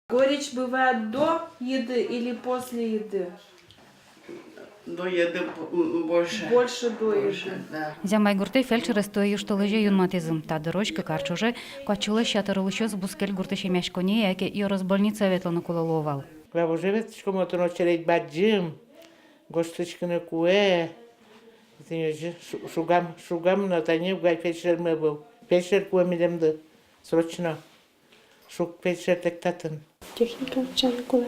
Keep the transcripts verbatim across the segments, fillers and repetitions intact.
Горечь бывает до еды или после еды? До еды б-, м, больше. Больше до еды. Да. Зямбайгуртэ фельдшерез туэ южтолэзе юнматӥзы. Та дырозь кык ар ӵоже куатьсюлэсь ятыр улӥсьёс бускель гуртысь эмъяськонние яке ёрос больницае ветлыны кулэ луо вал. Главвожое ветлӥськом, отын очередь бадӟым, гожтӥськыны кулэ. Тӥни озьы шу-, шугам, шугам но, тани уг ай фельдшермы ӧвӧл. Фельдшер кулэ милемлы срочно. Шуг, фельдшер, лек татын. Техника ӧтчаны кулэ,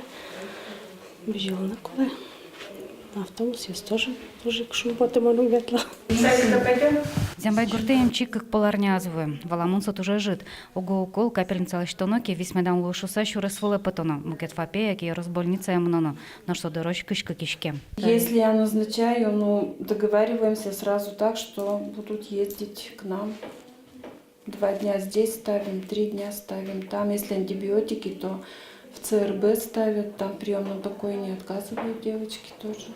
бызьылыны кулэ. Автобусъёс тоже уже ик шумпотымон уг ветло. Зямбайгуртэ эмчи кык пол арня ӧз вуэ. Валамон, со туж ӧжыт. Уго укол, капельница лэсьтоно ке, вис медам луы шуыса, сюрес вылэ потоно, мукет ФАПе яке ёрос больницае мыноно, нош со дырозь кызь кык иське. Если я назначаю, ну, договариваемся сразу так, что будут ездить к нам. Два дня здесь ставим, три дня ставим там. Если антибиотики, то в ЦРБ ставят, там в приёмном покое не отказывают девочки тоже.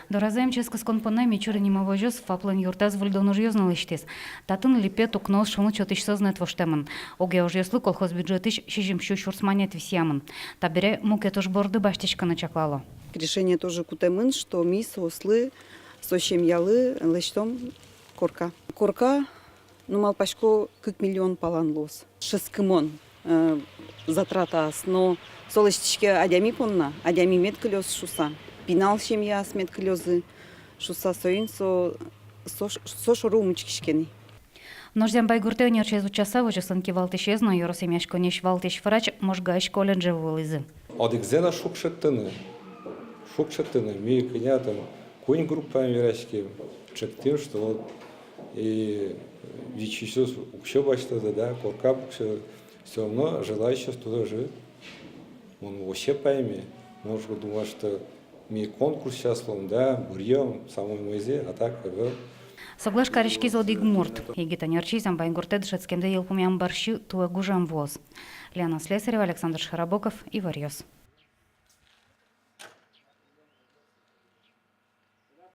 Доразы эмчиез кыскон понна Мичурин нимо возёс ФАПлэн юртаз выльдон ужъёс но лэсьтӥз. Татын липет, укноос, шуныт сётӥсьёс но воштэмын. Огъя ужъёслы колхоз бюджетысь сизьым сю сюрс манет висъямын. Табере мукет уж борды басьтӥськыны чаклало. Решение тоже кутэмын, что ми соослы, со семьялы лэсьтом корка. Корка, ну, малпасько, кык миллион палан луоз. Шӧдскымон, э, затратаос, но со лэсьтӥське адями понна, адями мед кылёз шуыса, пинал семьяос мед кылёзы шуыса, соин со, со, со шоры ум учкиське ни. Нош Зямбайгуртэ ӧнерчиез утчаса, возёсын кивалтӥсез но ёрос эмъяськонниысь валтӥсь врач Можгаысь колледже вуылӥзы. Одӥгзэ но шуг шедьтыны, шуг шедьтыны, ми кӧня там куинь группаен вераським, чектӥм, что вот и вичисьёс уксё басьтозы, да, корка уксё, всё равно желающих тоже. Мон вообще пайме, может, думаю, что ми конкурс сейчас луом, да, быръём, самой мойзэ, а так, ӧвӧл. Соглаш кариськиз одӥг мурт. Егит ӧнерчи Зямбайгуртэ дышетскемзэ йылпумъям бӧрсьы туэ гужем вуоз. Лена Слесарева, Александр Широбоков, «Иворъёс».